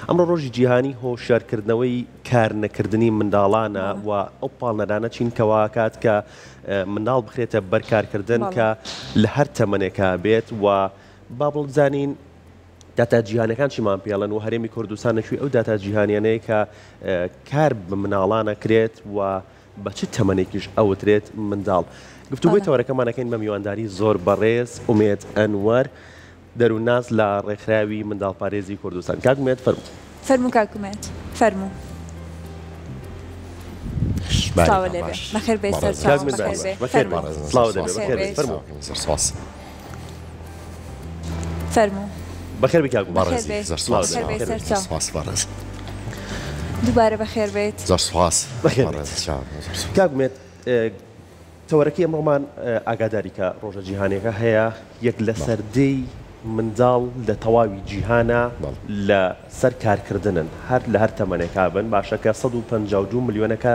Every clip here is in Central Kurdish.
ئەمڕۆ ڕۆژی جیهانی هۆشیارکردنەوەی کار نەکردنی منداڵانە و ئەو پاڵنەرانە چین کە واکات کە منداڵ بخرێتە بەر کارکردن کە لە هەر تەمەنێکا بێت و با بزانین داتا جیهانەکان چیمان پێڵێن و هەرێمی کوردستان لەکوێی ئەو داتا جیهانیانەیە کە کار بە مناڵان ئەکرێت و بە چ تەمەنێکیش ئەوترێت منداڵ. گفتوگۆی تەوەرەکەمان ئەکەین بە میوانداری زۆر بەڕێز ئومێد ئەنوەر دەروونناس لە ڕێکخراوی منداڵپارێزی کوردستان. کاک ئومێد فەرموو. فەرموو کاک ئومێد فەرموو. سڵاوت لێ بێ بەخێر بێی سەرچاوم بەخێر بێی فەرموو. سڵاوت لێ بێ بەخێر بێی فەرموو. فەرموو. بەخێر بێی کاک ئومێد. بەخێر بێی. زۆر سوپاس. بەخێر بێی سەرچاو. سوپاس بەڕێز. دووبارە بەخێر بێیت. زۆر سوپاس. بەخێر بێیت. کاک ئومێد تەوەرەکەی ئەمڕۆمان ئاگاداری کە ڕۆژە جیهانیەکە هەیە یەک لەسەر دەی منداڵ لە تەواوی جیهانا لە سەر کارکردنن هەر لە هەر تەمەنێکا بن باشە کە 152 ملیۆنەکە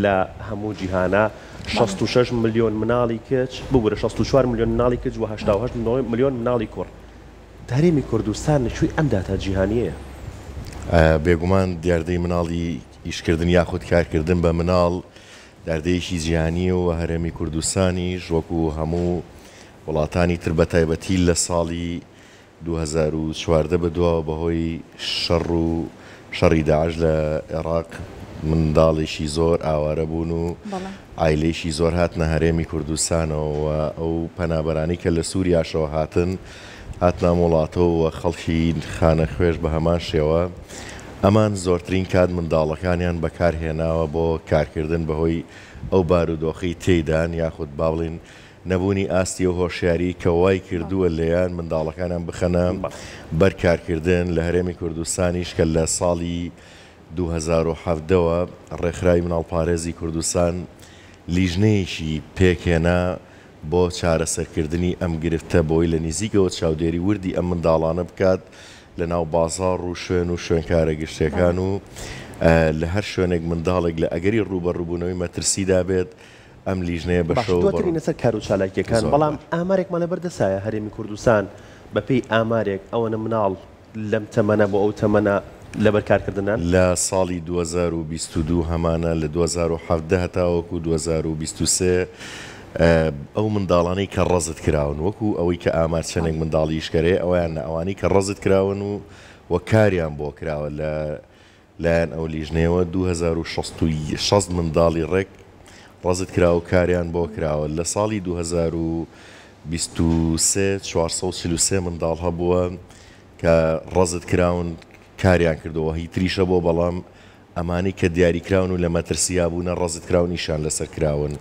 لە هەموو جیهانا 66 ملیۆن مناڵی کچ ببورە 64 ملیۆن مناڵی کچ و 88 ملیۆن مناڵی کوڕ هەرێمی کوردستان لە کوێی ئەم داتا جیهانیەیە؟ بێگومان دیاردەی مناڵی ئیشکردن یاخود کارکردن بە مناڵ دیاردەیەکی جیهانییە و هەرێمی کوردستانیش وەکو هەموو وڵاتانی تر بەتایبەتی لە ساڵی 2014 بەدواوە بەهۆی شەڕ و شەڕی داعش لە ئێڕاق منداڵێکی زۆر ئاوارە بوون و عایلەیەکی زۆر هاتنە هەرێمی کوردستانەوە و ئەو پەنابەرانەی کە لە سووریاشەوە هاتن هاتنە ئەم وڵاتەوە و خەڵکی خانەخوێش بە هەمان شێوە ئەمان زۆرترین کات منداڵەکانیان بەکار هێناوە بۆ کارکردن بەهۆی ئەو بارودۆخەی تێیدان یاخود با بڵێین نەبوونی ئاستی ئەو هۆشیاریەی کە وای کردووە لێیان منداڵەکانیان بخەنە بەر کارکردن لە هەرێمی کوردستانیش کە لە ساڵی 2017 وە ڕێکخراوی مناڵپارێزی کوردستان لیژنەیەکی پێکهێنا بۆ چارەسەرکردنی ئەم گرفتە بۆی لە نیزیکەوە چاودێری وردی ئەم منداڵانە بکات لە ناو بازاڕ و شوێن و شوێنکارە گشتیەکان و لە هەر شوێنێک منداڵێک لە ئەگەری ڕووبەڕووبوونەوەی مەترسیدا بێت ئەم لیژنەیە بە باشە شەو دواتر بە بینە سەر کارو چالاکیەکان زۆر بەڵام باش. ئامارێکمان لەبەر دەستایە هەرێمی کوردستان بە پێی ئامارێک ئەوەنە مناڵ لەم تەمەنە بۆ ئەو تەمەنە لەبەر کارکردنن؟ لە ساڵی 2022 هەمانە لە 2017 هەتاوەکو 2023 ئەو منداڵانەی کە ڕەزت کراون وەکو ئەوەی کە ئامار چەندێک منداڵی ئیشکەرەیە ئەویان نە ئەوانەی کە ڕەزت کراون و و کاریان بۆ کراوە لە لایەن ئەو لیژنەیەوە 2060 منداڵی ڕێک ڕەزت کراوە و کاریان بۆ کراوە لە ساڵی 2023 443 منداڵ هەبووە کە ڕەزت کراون کاریان کردووە هی تریشە بۆ بەڵام ئەمانەی کە دیاریکراون و لە مەترسیا بوونە ڕەزت کراون ئیشیان لەسەر کراون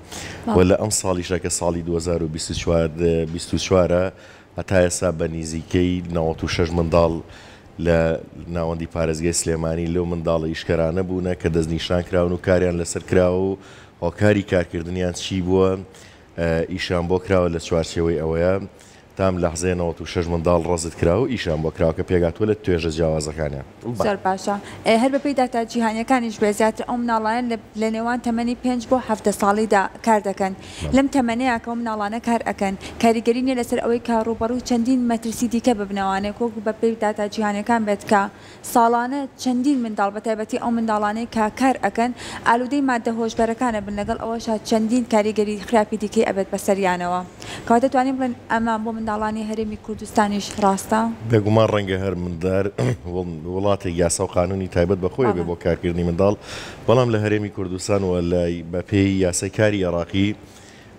و لە ئەم ساڵیشە کە ساڵی 2024 24 هەتا ئێستا بە نیزیکەی 96 منداڵ لە ناوەندی پارێزگای سلێمانی لەو منداڵە ئیشکەرانە بوونە کە دەستنیشان کراون و کاریان لەسەر کراوە و هۆکاری کارکردنیان چی بووە ئیشیان بۆ کراوە لە چوارچێوەی ئەوەیە تا ئەم لەحزەیە 96 منداڵ ڕەزد کراوە و ئیشیان بۆ کراوە کە پێکهاتووە لە توێژە جیاوازەکانیان. زۆر باشە هەر بەپێی داتا جیهانیەکانیش بێت زیاتر ئەو مناڵانە لە نێوان تەمەنی پێنج بۆ 17 ساڵیدا کار دەکەن لەم تەمەنەیا کە ئەو مناڵانە کار ئەکەن کاریگەری نیە لەسەر ئەوەی کە ڕووبەڕووی چەندین مەترسی دیکە ببنەوانێک وەکو بەپێی داتا جیهانیەکان بێت کە ساڵانە چەندین منداڵ بەتایبەتی ئەو منداڵانەی کە کار ئەکەن ئالوودەی ماددە هۆشبەرەکان ئەبن لەگەڵ ئەوەشا چەندین کاریگەری خراپی دیکەی ئەبێت بەسەریانەوە کەواتە توانین بڵێن ئەمە بۆ منداڵانی هەرێمی کوردستانیش ڕاستە؟ بێگومان ڕەنگە هەر مندار وڵاتێک یاسا و قانونی تایبەت بە خۆی بێ بۆ کارکردنی منداڵ بەڵام لە هەرێمی کوردستان و لە بەپێی یاسای کاری عێراقی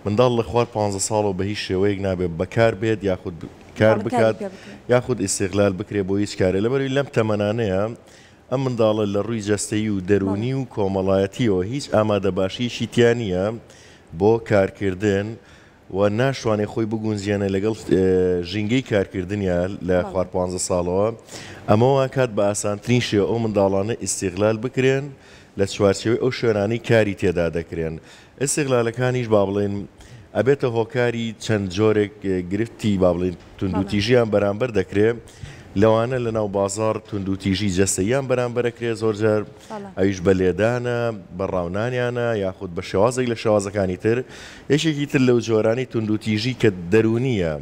منداڵ لە خوار 15 ساڵەوە بە هیچ شێوەیەک نابێت بەکار بێت یاخود کار بکات یاخود ئیستیغلال بکرێ بۆ هیچ کارێ لەبەرئەوەی لەم تەمەنانەیە ئەم منداڵە لە ڕووی جەستەیی و دەروونی و کۆمەڵایەتیەوە هیچ ئامادەباشیەکی تیا نییە بۆ کارکردن و ناشتوانێ خۆی بگونجێنێ لەگەڵ ژینگەی کارکردنیا لە خوار 15 ساڵەوە ئەمە واکات بە ئاسانترین شێوە ئەو منداڵانە ئیستیغلال بکرێن لە چوارچێوەی ئەو شوێنانەی کاری تێدا دەکرێن ئیستیغلالەکانیش با بڵێین ئەبێتە هۆکاری چەند جۆرێک گرفتی با بڵێین توندوتیژیان بەرامبەر دەکرێ لەوانە لە ناو بازاڕ توندوتیژی جەستەییان بەرامبەر ئەکرێ زۆر جار ئەویش بە لێدانە بە ڕاونانیانە یاخود بە شێوازێک لە شێوازەکانی تر یەکێکی تر لەو جۆرانەی توندوتیژی کە دەروونیە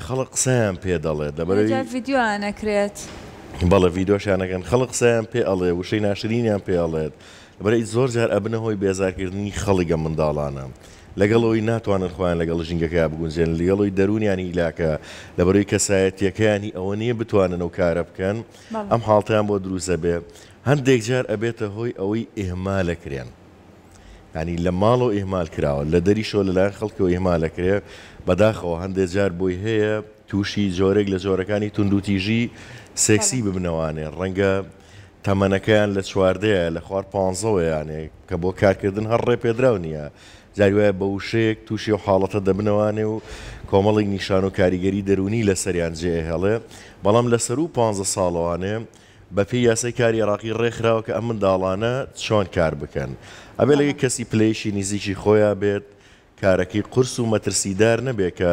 خەڵک قسەیان پێ دەڵێت لەبەرئەوەی. جا ڤیدیۆیان ئەکرێت. بەڵێ ڤیدۆشیان ئەکەن خەڵک قسەیان پێ ئەڵێ وشەی ناشرینیان پێ ئەڵێت لەبەرئەوەی زۆر جار ئەبنە هۆی بێزارکردنی خەڵک ئەم منداڵانە لەگەڵ ئەوەی ناتوانن خۆیان لەگەڵ ژینگەکەیا بگونجێنن لەگەڵ ئەوەی دەروونیان هیلاکە لەبەرئەوەی کەسایەتیەکەیان هی ئەوە نیە بتوانن ئەو کارە بکەن ئەم حاڵتەیان بۆ دروست ئەبێ هەندێک جار ئەبێتە هۆی ئەوەی ئیهمال ئەکرێن یانی لە ماڵەوە ئیهمال کراوە لە دەریشەوە لەلایەن خەڵکەوە ئیهمال ئەکرێ بەداخەوە هەندێ جار بۆی هەیە تووشی جۆرێک لە جۆرەکانی توندوتیژی سێکسی ببنەوانێ ڕەنگە تەمەنەکەیان لە چواردەیە لە خوار پانزەوە یانێ کە بۆ کارکردن هەر ڕێپێدراو نییە جاری وایە بە وشەیەک تووشی ئەو حاڵەتە دەبنەوانێ و کۆمەڵێک نیشان و کاریگەری دەروونی لەسەریان جێ ئەهێڵێ بەڵام لە سەروو پانزە ساڵەوانێ بەپێی یاسای کاری عێراقی ڕێکخراوە کە ئەم منداڵانە چۆن کار بکەن. ئەبێ لەگەڵ کەسی پلەیەکی نیزیکی خۆیا بێت، کارەکەی قورس و مەترسیدار نەبێ کە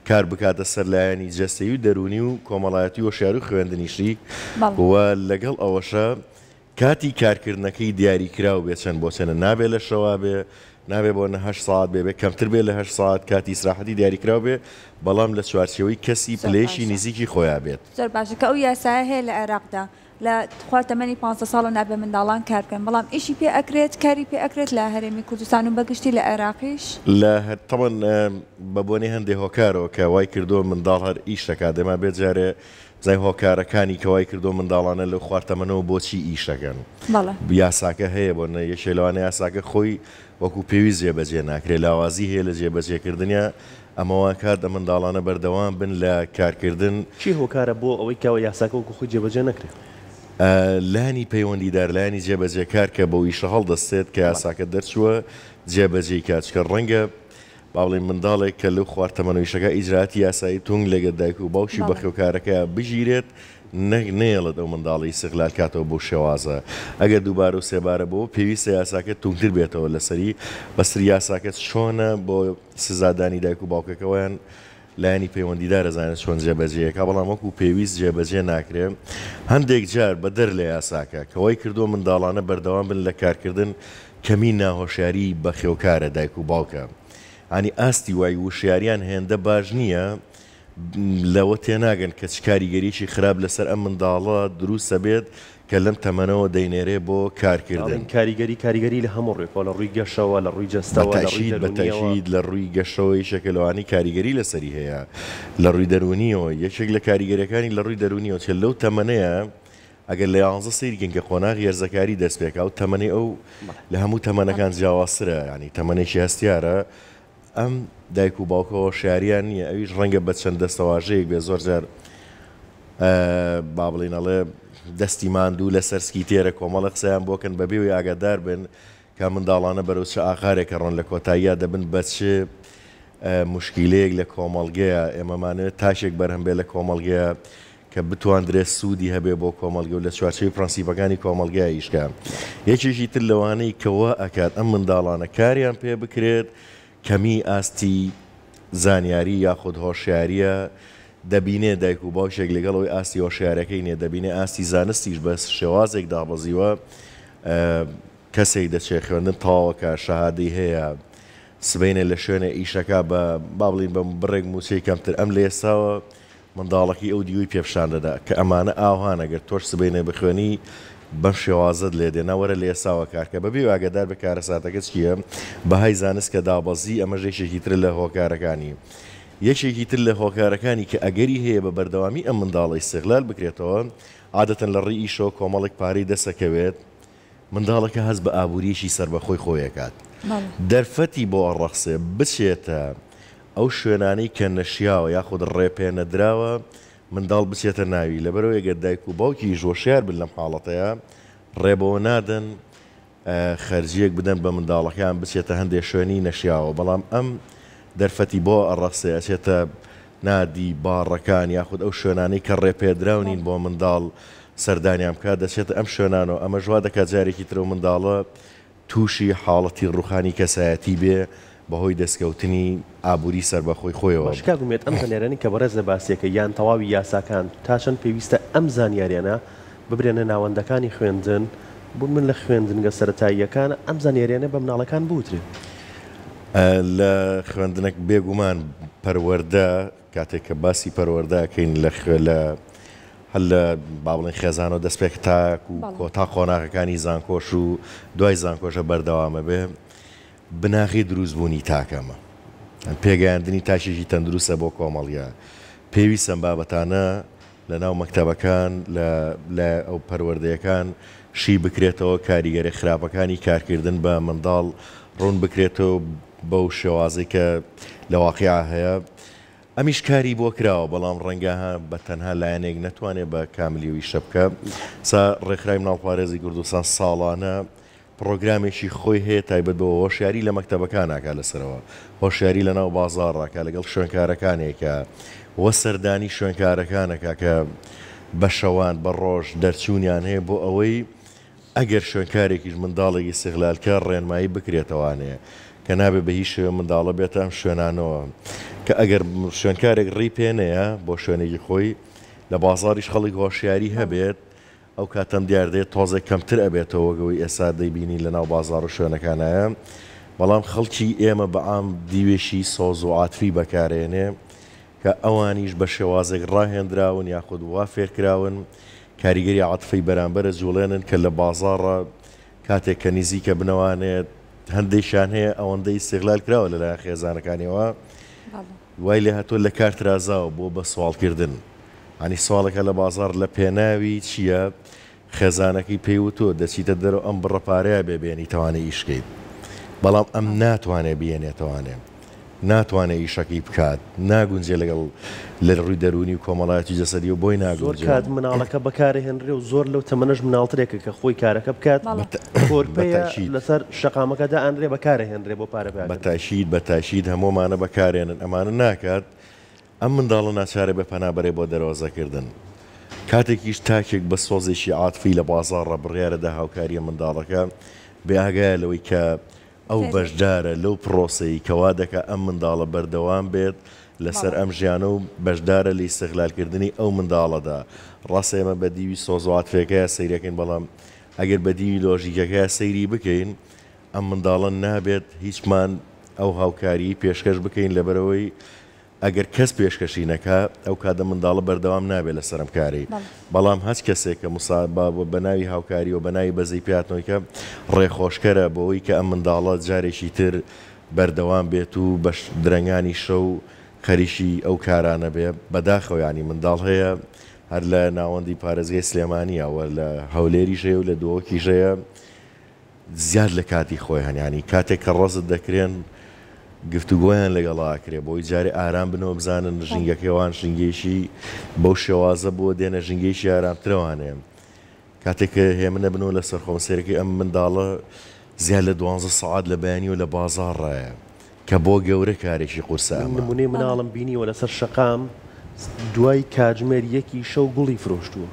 کار بکاتە سەر لایەنی جەستەیی و دەروونی و کۆمەڵایەتی و هۆشیاری و خوێندنیشی و لەگەڵ ئەوەشا کاتی کارکردنەکەی دیاریکراو بێ چەند بۆ چەنە نابێ لە شەوا بێ نابێ بۆ نە هەشت سەعات بێ بێ کەمتر بێ لە هەشت سەعات کاتی ئیسراحەتی دیاریکراو بێ بەڵام لە چوارچێوەی کەسی پلەیەکی نیزیکی خۆیا بێت. زۆر باشە کە ئەو یاسایە هەیە لە عێراقدا لە خوار تەمەنی پانزە ساڵەوە نابێ منداڵان کار بکەن بەڵام ئیشی پێ ئەکرێت کاری پێ ئەکرێت لە هەرێمی کوردستان و بە گشتی لە عێراقیش؟ لە هەر تەبعەن بە بۆنەی هەندێ هۆکارەوە کە وای کردووە منداڵ هەر ئیش دەکات ئێمە بێ جارێ بزانین هۆکارەکانی کە وای کردووە منداڵانە لەو خوار تەمەنەوە بۆچی ئیش دەکەن بەڵێ. یاساکە هەیە بۆ نە یەکێ لەوانە یاساکە خۆی وەکو پێویست جێبەجێ ناکرێ لاوازی هەیە لە جێبەجێکردنیا ئەمە واکات ئەم منداڵانە بەردەوام بن لە کارکردن. چی هۆکارە بۆ ئەوەی کە یاساکە وەکو خۆی جێبەجێ نەکرێ؟ لایەنی پەیوەندیدار، لایەنی جێبەجێکار کە بەو ئیشە هەڵدەستێت کە یاساکە دەرچووە جێبەجێی کات، چونکە ڕەنگە با بڵێین منداڵێک کە لەو خوار تەمەنەوە ئیشەکە ئیجرائاتی یاسایی توند لەگەر دایک و باوکی بەخێوکارەکەیا بگیرێت نەک نەیەڵێت ئەو منداڵە ئیستغلال کاتەوە بەو شێوازە ئەگەر دووبارە و سێبارە بۆوە پێویستە یاساکە توندتر بێتەوە لەسەری بەس یاساکە چۆنە بۆ سزادانی دایک و باوکەکەوەیان لایەنی پەیوەندیدار ئەزانێت چۆن جێبەجێیەکا بەڵام وەکو پێویست جێبەجێ ناکرێ هەندێک جار بەدەر لە یاساکە کە وای کردووە منداڵانە بەردەوام بن لە کارکردن کەمی ناهۆشیاری بەخێوکارە دایک و باوکە ینی ئاستی وای وشیاریان هێندە باش نییە لەوە تێناگەن کە چ کاریگەریەکی خراپ لەسەر ئەم منداڵە دروست ئەبێت کە لەم تەمەنەوە دەینێرێ بۆ کارکردن. ئەڵێن کاریگەری کاریگەری لە هەموو ڕووێکەوە لە ڕووی گەشەوە لە ڕووی جەستەوە لە ڕووی بەتەئکید دەروونیەوە. بەتەئکید لە ڕووی گەشەوە یەکێکە لەوانەی کاریگەری لەسەری هەیە لە ڕووی دەروونیەوە یەکێک لە کاریگەریەکانی لە ڕووی دەروونیەوە چێ لەو تەمەنەیە ئەگەر لە یانزە سەیری کەین کە قۆناغی هەرزەکاری دەست پێکا و تەمەنی ئەو لە هەموو تەمەنەکان جیاوازترە یانی تەمەنێکی هەستیارە ئەم دایک و باوکە هۆشیاریان نییە ئەویش ڕەنگە بە چەند دەستەواژەیەک بێ زۆر جار با بڵین ئەڵێ دەستی ماندوو لەسەر سکی تێرە کۆمەڵە قسەیان بۆکەن بەبێ وی ئاگادار بن کە منداڵانە بەرەو چ ئاقارێک ئەڕۆن لە کۆتاییا دەبن بە چ موشکیلەیەک لە کۆمەڵگەیە ئێمەمانەوێت تاکێک بەرهەم بێ لە کۆمەڵگەیە کە بتواندرێت سوودی هەبێ بۆ کۆمەڵگە و لە چوارچێوەی پرەنسیپەکانی کۆمەڵگەیا ئیش کا. یەکێکی تر لەوانەی کە وا ئەکات ئەم منداڵانە کاریان پێ بکرێت کەمیی ئاستی زانیاری یاخود هۆشیارییە، دەبینێ دایک و باوکێک لەگەڵ ئەوەی ئاستی هۆشیارەکەی نییە دەبینێ ئاستی زانستیش بە شێوازێک دابەزیوە، کەسێک دەچێ خوێندن تەواو ئەکا شەهادەی هەیە سبەینێ لە شوێنێ ئیشەکا بە با بڵێین بە بڕێک مووچەی کەمتر ئەم لە ئێستاوە منداڵەکەی ئەو دیوەی پێ پیشان دەدا کە ئەمانە ئاوهان ئەگەر تۆش سبەینێ بخوێنی بەم شێوازەت لێ دێ نا وەرە لە ئێستاوە کار کە بەبێ ئاگادار بێ کارەساتەکە چییە بەهای زانست کە دابەزی ئەمەش یەکێکی ترە لە هۆکارەکانی یەکێکی تر لە هۆکارەکانی کە ئەگەری هەیە بە بەردەوامی ئەم منداڵە ئیستغلال بکرێتەوە عادەتەن لە ڕێی ئیشەوە کۆمەڵێک پارەی دەسەکەوێت منداڵەکە هەست بە ئابوورییەکی سەربەخۆی خۆی ئەکات، دەرفەتی بۆ ئەڕەخسێ بچێتە ئەو شوێنانەی کە نەشیاوە یاخود ڕێپێنەدراوە منداڵ بچێتە ناوی، لەبەرئەوەی گەر دایک و باوکیش هۆشیار بن لەم حاڵەتەیا ڕێ بەوە نادەن خەرجییەک بدەن بە منداڵەکەیان بچێتە هەندێ شوێنی نەشیاوە، بەڵام ئەم دەرفەتی بۆ ئەڕەخسێ ئەچێتە نادی باڕەکان یاخود ئەو شوێنانەی کە ڕێپێدراو نین بۆ منداڵ سەردانیان بکات دەچێتە ئەم شوێنانەوە ئەمەش وا دەکات جارێکی تر ئەو منداڵە تووشی حاڵەتی ڕووخانی کەسایەتی بێ بەهۆی دەستکەوتنی ئابووری سەربەخۆی خۆیەوە. باش کاک ئومێد ئەم زانیاریانەی کە بەڕێز لە باسیەکەی یان تەواوی یاساکان تا چەند پێویستە ئەم زانیاریانە ببرێنە ناوەندەکانی خوێندن بۆ من لە خوێندنگە سەرەتاییەکان ئەم زانیاریانە بە مناڵەکان بوترێ؟ لە خوێندنەک بێگومان پەروەردە کاتێک کە باسی پەروەردە ئەکەین لە خوێ لە. هەر لە با بڵێین خێزانەوە دەست پێ تاکو کۆتا قۆناغەکانی زانکۆش و دوای زانکۆشە بەردەوامە بێ بناغەی دروست بوونی تاکەمە پێگەیاندنی تاکێکی تەندروستە بۆ کۆمەڵگە پێویستە ئەم بابەتانە لە ناو مەکتەبەکان لە لە ئەو پەروەردەیەکان شی بکرێتەوە کاریگەرە خراپەکانی کارکردن بە منداڵ ڕوون بکرێتەوە بەو شێوازەی کە لە واقیع هەیە ئەمیش کاری بۆ کراوە، بەڵام ڕەنگە بە تەنها لایەنێک نەتوانێ بە کاملی ئەو ئیشە بکا. سا ڕێکخراوی مناڵپارێزی کوردستان ساڵانە پڕۆگرامێکی خۆی هەیە تایبەت بەوە، هۆشیاری لە مەکتەبەکان ئەکا لەسەرەوە، هۆشیاری لە ناو بازاڕ ئەکا لەگەڵ شوێنکارەکان ئەیکا و سەردانی شوێنکارەکان ئەکا کە بە شەوان، بە ڕۆژ دەرچوونیان هەیە بۆ ئەوەی ئەگەر شوێنکارێکیش منداڵێک ئیستغلال کا ڕێنمایی بکرێتەوانێ کە نابێ بە هیچ شێوەیە منداڵە بێتە ئەم شوێنانەوە کە ئەگەر شوێنکارێک ڕێی پێ نەیە بۆ شوێنێکی خۆی لە بازاڕیش خەڵک هۆشیاری هەبێت ئەو کاتە ئەم دیاردەیە تۆزێک کەمتر ئەبێتەوە وەک ئەوەی ئێستا دەیبینین لە ناو بازاڕ و شوێنەکانایە بەڵام خەڵکی ئێمە بە عام دیوێکی سۆز و عاتفی بەکارێنێ کە ئەوانیش بە شێوازێک ڕاهێنراون یاخود وا فێرکراون کاریگەری عاتفەی بەرامبەر ئەجوڵێنن کە لە بازاڕا کاتێک کە نزیکە بنەوانێت هەندێکیان هەیە ئەوەندە ئیستیغلال کراوە لەلایەن خێزانەکانیەوە وای لێهاتووە لە کار ترازاوە بۆ بە سواڵکردن ینی سواڵەکە لە بازاڕ لە پێناوی چییە خێزانەکەی پێی وتووە دەچیتە دەرەوە ئەم بڕە پارەیە بێ بێنیتەوانێ ئیش کەیت بەڵام ئەم ناتوانێ بیێنێتەوانێ ناتوانێ ئیشەکەی بکات ناگونجێ لەگەڵ لە ڕووی دەروونی و کۆمەڵایەتی و جەسەدیەوە بۆی زۆر ناگونجێ. کات مناڵەکە بەکارەهێنرێ و زۆر لەو تەمەنەش مناڵترێکە کە خۆی کارەکە بکات کۆرپەیە بەتەئکید. لەسەر شەقامەکە دائەنرێ بەکارەهێنرێ بۆ پارە پەیاکردن. بەتەئکید بەتەئکید هەموو ئەمانە بەکارێنن ئەمانە ناکات ئەم منداڵە ناچارە بێ پەنا بەرێ بۆ دەرەوەزەکردن. کاتێکیش تاکێک بە سۆزێکی عاتفی لە بازاڕا بڕیارەدا هاوکاریە منداڵەکە، بێ ئاگایە لەوەی کە ئەو بەشدارە لەو پڕۆسەی کە وا دەکا ئەم منداڵە بەردەوام بێت لەسەر ئەم ژیانە و بەشدارە لە ئیستغلالکردنی ئەو منداڵەدا. ڕاستە ئێمە بە دیوی سۆز و عاتفیەکەیا سەیرەکەین بەڵام ئەگەر بە دیوی لۆژیکەکەیا سەیری بکەین ئەم منداڵە نابێت هیچمان ئەو هاوکاریەی پێشکەش بکەین لەبەرئەوەی ئەگەر کەس پێشکەشی نەکا ئەو کاتە منداڵە بەردەوام نابێت لەسەر ئەم کارەی بەڵام هەچ کەسێک کە مسا با بە ناوی هاوکاری و بە ناوی بەزەی پێهاتنەوەی کە ڕێخۆشکەرە بۆوەی کە ئەم منداڵە جارێکی تر بەردەوام بێت و بە درەنگانی شەو خەریکی ئەو کارانە بێ بەداخەوە یانی منداڵ هەیە هەر لە ناوەندی پارێزگای سلێمانیە و لە هەولێریش هەیە و لە دهۆکیش هەیە زیاد لە کاتی خۆی هەن یانی کاتێک کە ڕەزت دەکرێن گفتوگۆیان لەگەڵا ئەکرێ بۆی جارێ ئارام بنەوە بزانن ژینگەکەی وان ژینگەیەکی بەو شێوازە بووە دێنە ژینگەیەکی ئارامترەوانێ کاتێک کە هێمنە بنەوە لەسەر خۆم سەیرەکەی ئەم منداڵە زیاد لە دوانزە سەعات لە بەیانیەوە لە بازاڕایە کە بۆ گەورە کارێکی قورسە من ئەمە. نمونەی مناڵم بینیوە لەسەر شەقام دوای کاتژمێر یەکی شەو گوڵی فرۆشتووە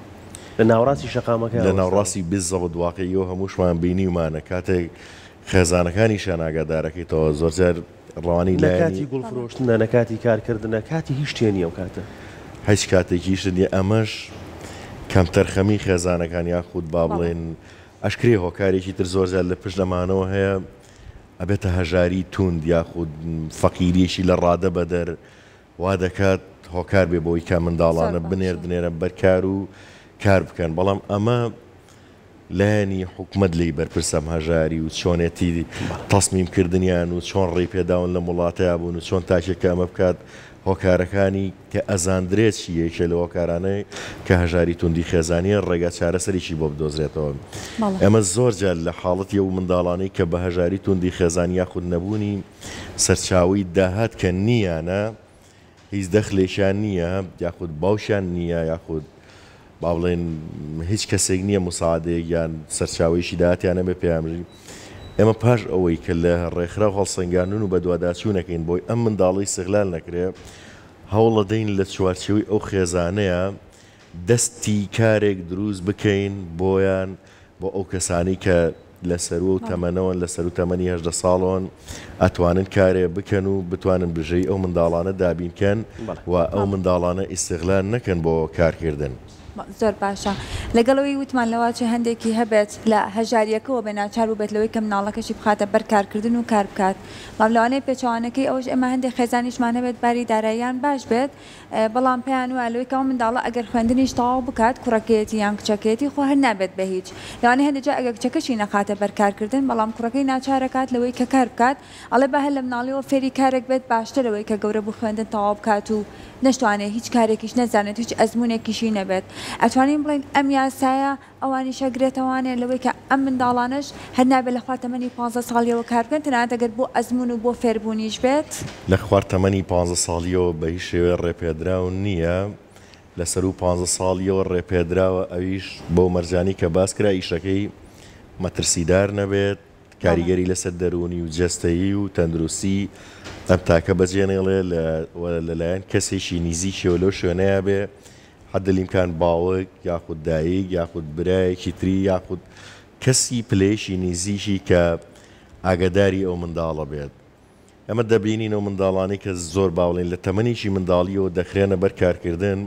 لە ناوەڕاستی شەقامەکەیا لە وەستاوە. ناوڕاستی بالزبط واقعی و هەمووشمان بینیومانە کاتێک خێزانەکانیشیان ئاگادارەکەیتەوە زۆرجار ڕەوانەی نە لایەنی. کاتی گوڵ فرۆشتنە نە کاتی کارکردنە کاتی هیچ شتێ نیە ئەو کاتە. هیچ کاتێکیشت نیە ئەمەش کەمتەرخەمی خێزانەکان یاخود با بڵێین ئەشکرێ هۆکارێکی تر زۆرجار لە پشت ئەمانەوە هەیە ئەبێتە هەژاری توند یاخود فەقیریەکی لە ڕادە بەدەر وا دەکات هۆکار بێ بۆی کە منداڵانە بنێردنێرە بەر کار و کار بکەن بەڵام ئەمە لایەنی حکومەت لێی بەرپرسە ئەم هەژاری و چۆنێتی تەسمیم کردنیان و چۆن ڕێی پێداون لەم وڵاتەیا بوون و چۆن تاکێک کە ئەمە بکات هۆکارەکانی کە ئەزاندرێت چی یەکێ لە هۆکارانەی کە هەژاری توندی خێزانیە ڕێگا چارەسەرێکی بۆ بدۆزرێتەوە ئێمە زۆر جار لە حاڵەتی ئەو منداڵانەی کە بە هەژاری توندی خێزانی یاخود نەبوونی سەرچاوەی داهات کە نییانە هیچ دەخلێکیان نییە یاخود باوکیان نییە یاخود با بڵێن هیچ کەسێک نییە مساعدەیەک یان سەرچاوەیەکی داهاتیان هەبێ پێیان بژی ئێمە پاش ئەوەی کە لە ڕێکخراو هەڵسەنگاندن و بەدواداچوونەکەین بۆی ئەم منداڵەی ئیستغلال نەکرێ هەوڵەدەین لە چوارچێوەی ئەو خێزانەیە دەستی کارێک دروست بکەین بۆیان بۆ ئەو کەسانەی کە لە سەروو ئەو تەمەنەوەن لە سەروو تەمەنی 18 ساڵەوەن ئەتوانن کارێ بکەن و بتوانن بژێوی ئەو منداڵانە دابین کەن و ئەو منداڵانە ئیستغلال نەکەن بۆ کارکردن. زۆر باشە لەگەڵ ئەوەی وتمان لەواچێ هەندێکی هەبێت لە هەژاریەکەوە بێ ناچار بووبێت لەوەی کە مناڵەکەشی بخاتە بەر کارکردن و کار بکات بەڵام لەوانەیە پێچەوانەکەی ئەوەش ئێمە هەندێک خێزانیشمان هەبێت باری داراییان باش بێت بەڵام پێیان وایە لەوەی کە ئەو منداڵە ئەگەر خوێندنیش تەواو بکات کوڕەکەیەتی یان کچەکەیەتی خۆ هەر نابێت بە هیچ لەوانەیە هەندێک جار ئەگەر کچەکەشی نەخاتە بەر کارکردن بەڵام کوڕەکەی ناچارەکات لەوەی کە کار بکات ئەڵێ با هەر لە مناڵیەوە فێری کارێک بێت باشترە لەوەی کە گەورە بوو خوێندن تەواو بکات و نەشتوانێت هیچ کارێکیش نەزانێت و هیچ ئەزموونێکیشی نەبێت. ئەتوانین بڵێین ئەم یاسایە ئەوانیش ئەگرێتەوانێ لەوەی کە ئەم منداڵانەش هەر نابێت لە خوار تەمەنی پانزە ساڵیەوە کار بکەن تەنانەت ئەگەر بۆ ئەزموون و بۆ فێربوونیش بێت؟ لە خوار تەمەنی پانزە ساڵیەوە بە هیچ شێوەیەک ڕێپێدراو نییە، لە سەروو پانزە ساڵیەوە ڕێپێدراوە ئەویش بەو مەرجانەی کە باس کرا ئیشەکەی مەترسیدار نەبێت، کاریگەری لەسەر دەروونی و جەستەیی و تەندروستی ئەم تاکە بەجێنێڵێ و لەلایەن کەسێکی نیزیکیەوە لەو شوێنەیا بێ حد الامکان باوک یاخود دایک یاخود برایەکی تری یاخود کەسی پلەیەکی نیزیکی کە ئاگەداری ئەو منداڵە بێت. ئێمە دەبینین ئەو منداڵانەی کە زۆر با بڵێین لە تەمەنێکی منداڵیەوە دەخرێنە بەر کارکردن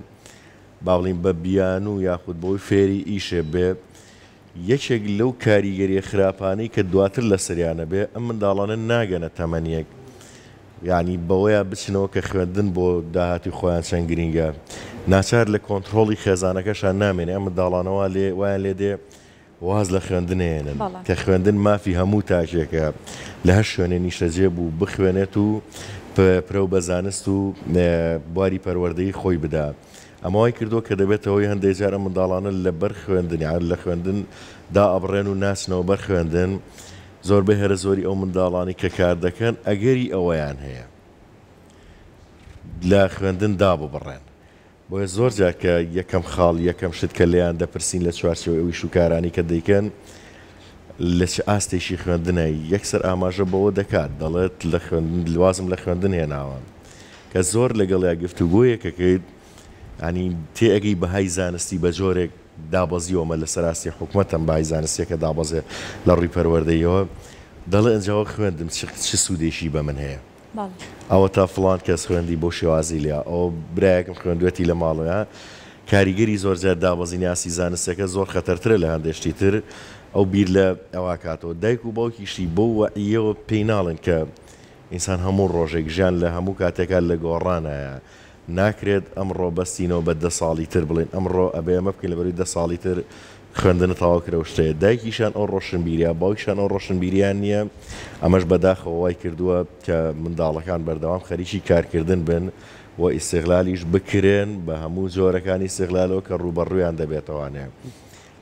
با بڵێین بە بیانوو یاخود بەوەی فێری ئیشێ بێ یەکێک لەو کاریگەریە خراپانەی کە دواتر لەسەریان ئەبێ ئەم منداڵانە ناگەنە تەمەنیەک یانی بەوەیا بچنەوە کە خوێندن بۆ داهاتوی خۆیان چەند گرینگە ناچار لە کۆنتڕۆڵی خێزانەکەشان نامێنێ ئەم منداڵانە وا لێ وایان لێ دێ واز لە خوێندن ئەیەنن کە خوێندن مافی هەموو تاکێکە لە هەر شوێنێ نیشتەجێ بوو بخوێنێت و پرەو بە زانست و بواری پەروەردەیی خۆی بدا. ئەمە وای کردووە کە دەبێتە هۆی هەندێک جار ئەم منداڵانە لە بەر خوێندن یان لە خوێندن دائەبڕێن و ناچنەوە بەر خوێندن، زۆربەی هەرە زۆری ئەو منداڵانەی کە کار دەکەن ئەگەری ئەوەیان هەیە لە خوێندن داببڕێن. بۆیە زۆر جار کە یەکەم خاڵ، یەکەم شت کە لێیان دەپرسین لە چوارچێوەی ئەو ئیش و کارانەی کە دەیکەن لە چ ئاستێکی خوێندنە، یەکسەر ئاماژە بەوە دەکات دەڵێت لە خوێندن وازم لە خوێندن هێناوە. کە زۆر لەگەڵیا گفتوگۆیەک ئەکەیت یانی تێئەگەی بەهای زانستی بە جۆرێک دابەزیوە ئەمە لەسەر ئاستی حکومەتەم بەهای زانستیەکە دابەزێ لە ڕووی پەروەردەییەوە دەڵێ ئەنجا وەک خوێندم چ چ سوودێکی بە من هەیە ئەوەتا فڵان کەس خوێندی بەو شێوازەی لێ ئەوە برایەکم خوێندوێتی لە ماڵەوە کاریگەری زۆرجار دابەزینی ئاستی زانستیەکە زۆر خەتەرترە لە هەندێ شتی تر ئەو بیر لە ئەوە کاتەوە دایک و باوکیشی بەو وەعیەوە پێی ناڵێن کە ئینسان هەموو ڕۆژێک، ژیان لە هەموو کاتێکا لە گۆڕانایە. ناکرێت ئەمڕۆ بەستینەوە بە دە ساڵی تر بڵێین ئەمڕۆ ئەبێ ئەمە بکەین لەبەرئەوەی دە ساڵی تر خوێندنت تەواو کرد ئەو شتەیە. دایکیشیان ئەو ڕۆشنبیریە، باوکیشیان ئەو ڕۆشنبیریان نییە. ئەمەش بەداخەوە وای کردووە کە منداڵەکان بەردەوام خەریکی کارکردن بن و ئیستغلالیش بکرێن بە هەموو جۆرەکانی ئیستغلالەوە کە ڕووبەڕوویان دەبێتەوانێ.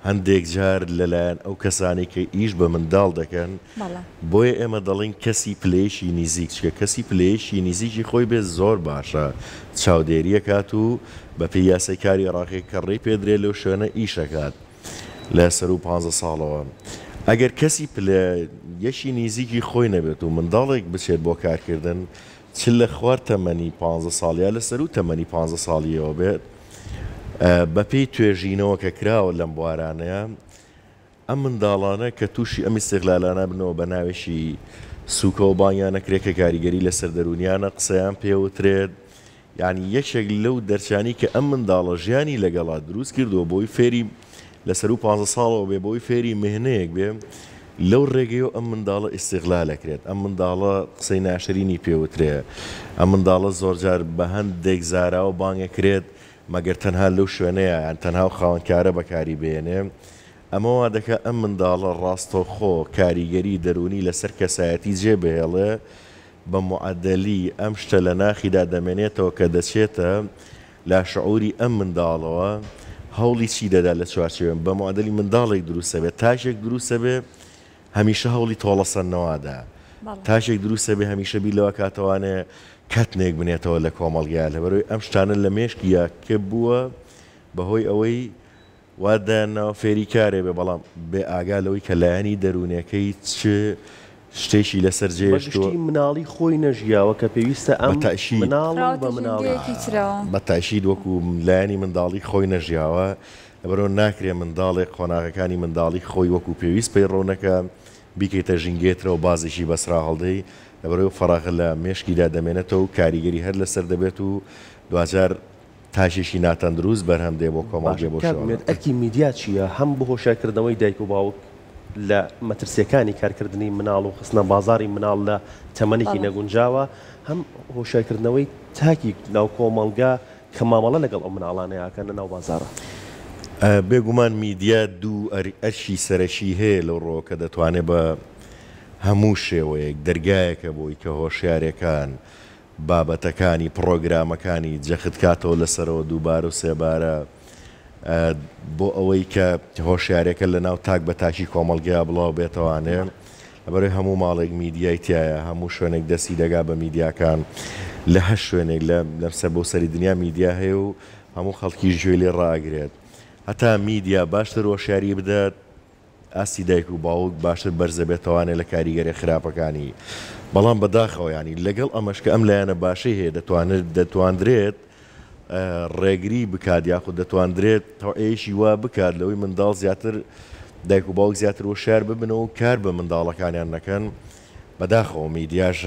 هەندێک جار لەلایەن ئەو کەسانەی کە ئیش بە منداڵ دەکەن، بۆیە ئێمە دەڵێین کەسی پلەیەکی نیزیک، چونکە کەسی پلەیەکی نیزیکی خۆی بێت زۆر باشە چاودێری ئەکات و بەپێی یاسای کاری عێراقی کە ڕێی پێدرێت لەو شوێنە ئیش ئەکات لە سەروو پانزە ساڵەوە. ئەگەر کەسی پلە یەکی نیزیکی خۆی نەبێت و منداڵێک بچێت بۆ کارکردن چ لە خوار تەمەنی پانزە ساڵ یا لە سەروو تەمەنی پانزە ساڵییەوە بێت، بەپێی توێژینەوە کە کراوە لەم بوارانەیا، ئەم منداڵانە کە تووشی ئەم ئیستغلالانە بنەوە بە ناوێکی سووکەوە بانگیان ئەکرێت کە کاریگەری لەسەر دەروونیانە قسەیان پێوترێت، یانی یەکێک لەو دەرچانەی کە ئەم منداڵە ژیانی لەگەڵا دروست کردووە بۆی فێری لە سەروو پانزە ساڵەوە بێ بۆی فێری مهنەیەک بێ لەو ڕێگەیەوە ئەم منداڵە ئیستغلال ئەکرێت ئەم منداڵە قسەی ناشرینی پێ وترێ ئەم منداڵە زۆرجار بە هەندێک زاراوە بانگ ئەکرێت مەگەر تەنها لەو شوێنەیا یان تەنها ئەو خاوەن کارە بەکاری بهێنێ ئەمە وا دەکا ئەم منداڵە ڕاستەوخۆ کاریگەری دەروونی لەسەر کەسایەتی جێ بهێڵێ بە موعەدەلی ئەم شتە لە ناخیدا دەمێنێتەوە کە دەچێتە لاشعوری ئەم منداڵەوە هەوڵی چی دەدا لە چوارچێوەی بە مۆدێلی منداڵێک دروست ئەبێ تاکێک دروست ئەبێ هەمیشە هەوڵی تۆڵەسەندنەوە دا تاکێک دروست ئەبێ هەمیشە بیر لەوە کاتەوانێ کەتنێک بنێتەوە لە کۆمەڵگای لەبەرئەوەی ئەم شتانە لە مێشکیا کپ بووە بەهۆی ئەوەی وا دایانناوە فێری کارێ بێ بەڵام بێ ئاگا لەوەی کە لایەنی دەروونێکەی چ شتێکی لەسەر جێ هێشتووە. بە گشتی مناڵی خۆی نەژیاوە کە پێویستە ئەم بە تەئکید. مناڵ و خراوەتە بە مناڵی. ژینگەیەکی ترەوە. بە تەئکید وەکو لایەنی منداڵی خۆی نەژیاوە، لەبەرئەوە ناکرێ منداڵێک قۆناغەکانی منداڵی خۆی وەکو پێویست پەیڕەو نەکا، بیکەیتە ژینگەیە ترەوە بازێکی بەسرا هەڵدەی، لەبەرئەوەی فەراغە لە مێشکیدا دەمێنێتەوە و کاریگەری هەر لەسەر دەبێت و دواجار. تاکێکی ناتەندروست بەرهەم دێ بۆ باشە کۆمەڵگە بۆ کاک شێوە. ئومێد ئەرکی میدیا چییە هەم بۆ هۆشیارکردنەوەی دایک و باوک لە مەترسیەکانی کارکردنی مناڵ و خستنە بازاڕی مناڵ لە تەمەنێکی بەڵێ. نەگونجاوە هەم هۆشیارکردنەوەی تاکی ناو کۆمەڵگا کە مامەڵە لەگەڵ ئەو مناڵانەیا ئەکەن لە ناو بازاڕا؟ بێگومان میدیا دوو ئەرکی سەرەکی هەیە لەو ڕووەوە کە دەتوانێت بە هەموو شێوەیەک دەرگایەکە بۆی کە هۆشیارەکان بابەتەکانی پڕۆگرامەکانی جەخت کاتەوە لەسەرەوە دووبارە و سێبارە بۆ ئەوەی کە هۆشیارەکە لە ناو تاک بە تاکی کۆمەڵگەیا بڵاو بێتەوانێ لەبەرئەوەی هەموو ماڵێک میدیای تیایە هەموو شوێنێک دەستی دەگا بە میدیاکان لە هەر شوێنێک لە لەم سەر بۆ سەری دنیا میدیا هەیە و هەموو خەڵکیش گوێی لێ ڕائەگرێت هەتا میدیا باشتر هۆشیاری بدات ئاستی دایک و باوک باشتر بەرزەبێتەوانێ لە کاریگەریە خراپەکانی بەڵام بەداخەوە یانی لەگەڵ ئەمەش کە ئەم لایەنە باشەی هەیە دەتوانرێت دەتواندرێت ڕێگری بکات یاخود دەتواندرێت تەوعیەیەکی وا بکات لەوەی منداڵ زیاتر دایک و باوک زیاتر وشیار ببنەوە و کار بە منداڵەکانیان نەکەن بەداخەوە میدیاش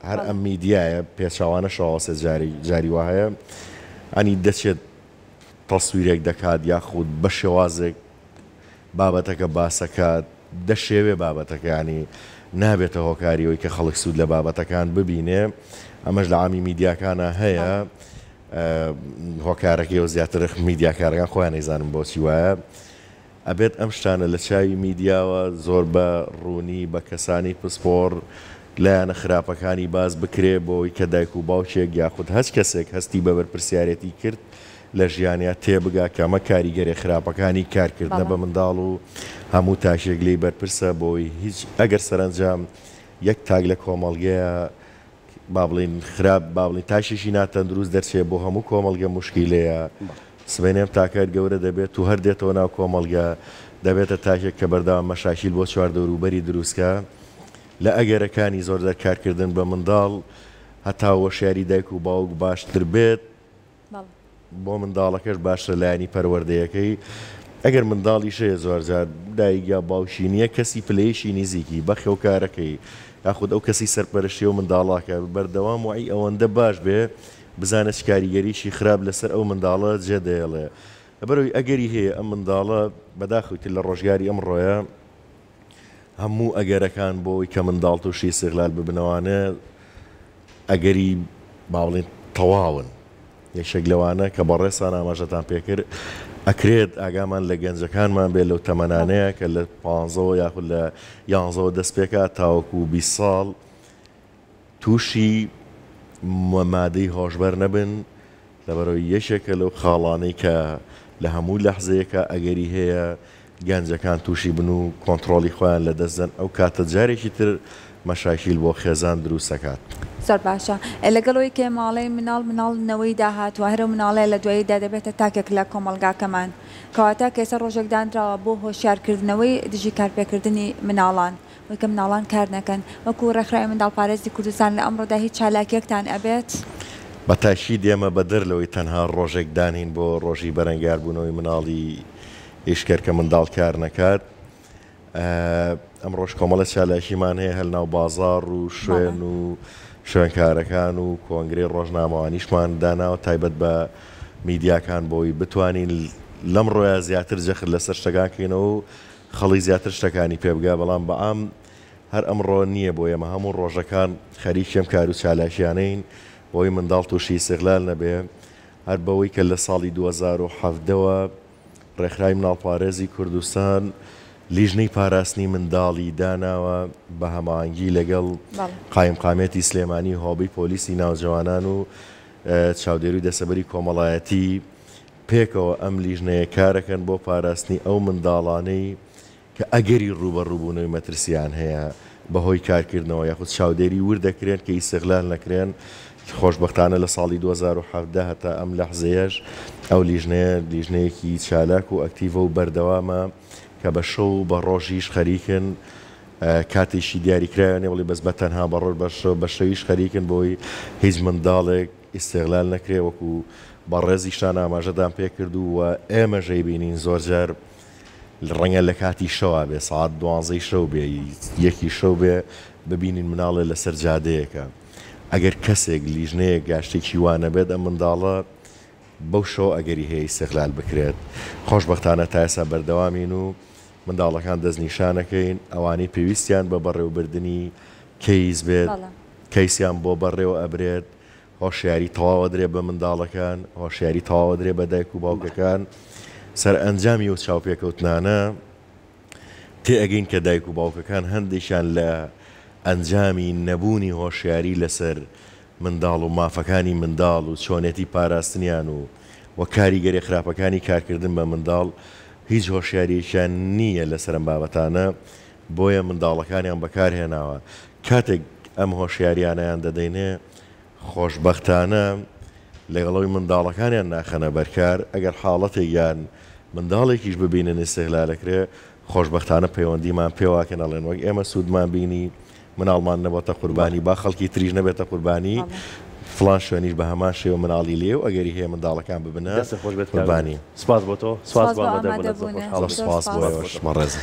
هەر ئەم میدیایە پێچەوانە شەواسێ جاری جاری وا هەیە ئەنی دەچێت تەسویرێک دەکات یاخود بە شێوازێک بابەتەکە باسەکات دەشێوێ بابەتەکە یانی نابێتە هۆکاری ئەوەی کە خەڵک سوود لە بابەتەکان ببینێ ئەمەش لە عامی میدیاکانە هەیە هۆکارەکەی و زیاتر میدیاکارەکان خۆیان ئەیزانن بۆچی وایە ئەبێت ئەم شتانە لە چاوی میدیاوە زۆر بە ڕوونی بە کەسانی پسپۆڕ لایەنە خراپەکانی باس بکرێ بۆی کە دایک و باوکێک یاخود هەچ کەسێک هەستی بە بەرپرسیارێتی کرد لە ژیانیا تێبگا کە ئەمە کاریگەریە خراپەکانی کارکردنە بەڵێ. بە منداڵ و هەموو تاکێک لێی بەرپرسە بۆی هیچ ئەگەر سەرەنجام یەک تاک لە کۆمەڵگەیا با بڵێین خراپ با بڵێین تاکێکی ناتەندروست دەرچێ بۆ هەموو کۆمەڵگە موشکیلەیە سبەینێ ئەم تاکە گەورە دەبێت و هەر دێتەوە ناو کۆمەڵگە دەبێتە تاکێک کە بەردەوام مەشاکیل بۆ چواردەوروبەری دروستکا لە ئەگەرەکانی زۆرجار کارکردن بە منداڵ هەتا هۆشیاری دایک و باوک باشتر بێت بۆ منداڵەکەش باشترە لایەنی پەروەردەیەکەی ئەگەر منداڵیش هەیە زۆرجار دایک یا باوکی نییە کەسی پلەیەکی نزیکی بەخێوکارەکەی یاخود ئەو کەسی سەرپەرشتی ئەو منداڵاکە بەردەوام وەعی ئەوەندە باش بێ بزانێت چ کاریگەریی خراپ لەسەر ئەو منداڵە جێدەهێڵێ لەبەرئەوەی ئەگەری هەیە ئەم منداڵە بەداخەوە تر لە ڕۆژگاری ئەمڕۆیە هەموو ئەگەرەکان بۆ ئەوەی کە منداڵ تووشی ئیستغلال ببنەوانێ ئەگەری با بڵێین تەواون. یەکێک لەوانە کە بەڕێزتان ئاماژەتان پێکرد، ئەکرێت ئاگامان لە گەنجەکانمان بێت لەو تەمەنانەیە کە لە پانزەوە یاخود لە یانزەوە دەست پێکات تاوەکو 20 ساڵ تووشی مادەی هۆشبەر نەبن، لەبەرئەوەی یەکێکە لەو خاڵانەی کە لە هەموو لەحزەیەکا ئەگەری هەیە گەنجەکان تووشی بن و کۆنتڕۆڵی خۆیان لەدەست دەن ئەو کاتە جارێکی تر مەشاکیل بۆ خێزان دروست ئەکات. زۆر باشە لەگەڵ ئەوەی کە ئێمە ئەڵێین مناڵ مناڵ نەوەی داهاتووە هەر ئەو مناڵەیە لە دواییدا دەبێتە تاکێک لە کۆمەڵگاکەمان کەواتە کە ئێستا ڕۆژێک دانراوە بۆ هۆشیارکردنەوەی دژی کارپێکردنی مناڵان وەی کە مناڵان کار نەکەن. وەکو ڕێکخراوی منداڵپارێزی کوردستان لە ئەمڕۆدا هیچ چالاکیەکتان ئەبێت؟ بە تاکید ئێمە بەدەر لەوەی تەنها ڕۆژێک دانین بۆ ڕۆژی بەرەنگاربوونەوەی مناڵی ئیشکەر کە منداڵ کار نەکات، ئەمڕۆش کۆمەڵە چالاکیمان هەیە هەر ناو بازاڕ و شوێن و شوێنکارەکان و کۆنگرەی ڕۆژنامەوانیشمان داناوە تایبەت بە میدیاکان بۆی بتوانین لەمڕۆیا زیاتر جەخت لەسەر شتەکان کەینەوە و خەڵک زیاتر شتەکانی پێ بگا بەڵام بە عام هەر ئەمڕۆ نییە بۆ ئێمە هەموو ڕۆژەکان خەریکی ئەم کار و چالاکیانەین بۆی منداڵ تووشی ئیستغلال نەبێ هەر بەوەی کە لە ساڵی 2017 وە ڕێکخراوی مناڵپارێزی کوردستان لیژنەی پاراستنی منداڵی داناوە بە هەماهەنگی لەگەڵ قایمقامیەتی سلێمانی هۆبەی پۆلیسی ناوجەوانان و چاودێری و دەسەبەری کۆمەڵایەتی پێکەوە ئەم لیژنەیە کارەکەن بۆ پاراستنی ئەو منداڵانەی کە ئەگەری ڕووبەڕووبوونەوەی مەترسییان هەیە بەهۆی کارکردنەوە یاخود چاودێری ورد دەکرێن کە ئیستغلال نەکرێن، خۆشبەختانە لە ساڵی 2017 هەتا ئەم لەحزەیەش ئەو لیژنەیە لیژنەیەکی چالاک و ئەکتیڤە و بەردەوامە کە بە شەو و بە ڕۆژیش خەریکن کاتێکی دیاریکراویان نیە بڵێ بەس بە تەنها بە ڕۆژ بە شەویش خەریکن بۆی هیچ منداڵێک ئیستغلال نەکرێ وەکو بەڕێزیشتان ئاماژەتان پێکرد و ئێمەش ئەیبینین زۆرجار ڕەنگە لە کاتی شەوا بێ سەعات دوانزەی شەو بێ یەکی شەو بێ ببینین مناڵێ لەسەر جادەیەکە ئەگەر کەسێک لیژنەیەک یا شتێکی وا نەبێت ئەم منداڵە. بەو شەوە ئەگەری هەیە ئیستغلال بکرێت. خۆشبەختانە تا ئێستا بەردەوامین و منداڵەکان دەستنیشانەکەین، ئەوانەی پێویستیان بە بەڕێوەبردنی کەیس بێت، کەیسیان بۆ بەڕێوە ئەبرێت، هۆشیاری تەواو ئەدرێ بە منداڵەکان، هۆشیاری تەواو ئەدرێ بە دایک و باوکەکان. سەرئەنجامی ئەو چاوپێکەوتنانە تێئەگەین کە دایک و باوکەکان هەندێکیان لە ئەنجامی نەبوونی هۆشیاری لەسەر منداڵ و مافەکانی منداڵ و چۆنێتی پاراستنیان و و کاریگەریە خراپەکانی کارکردن بە منداڵ هیچ هۆشیاریەکیان نییە لەسەر ئەم بابەتانە بۆیە منداڵەکانیان بەکارهێناوە کاتێک ئەم هۆشیاریانەیان دەدەینێ خۆشبەختانە لەگەڵ ئەوەی منداڵەکانیان ناخەنە بەر کار، ئەگەر حاڵەتێک یان منداڵێکیش ببینن ئیستغلال ئەکرێ، خۆشبەختانە پەیوەندیمان پێوە ئەکەن ئەڵێن وەک ئێمە سوودمان بینی، مناڵمان نەبۆتە قوربانی، با خەڵکی تریش نەبێتە قوربانی، فڵان شوێنیش بە هەمان شێوە مناڵی لێیە و ئەگەری هەیە منداڵەکان ببنە دەستت خۆش بێت کاک قوربانی. سپاس بۆ تۆ، سپاس سپاس بۆ بۆ ئامادەبوونت، زۆر ئامادەبوونت. خۆشحاڵ زۆر بووین. سپاس زۆر بۆ سپاس. ئێوەش بەڕێزم.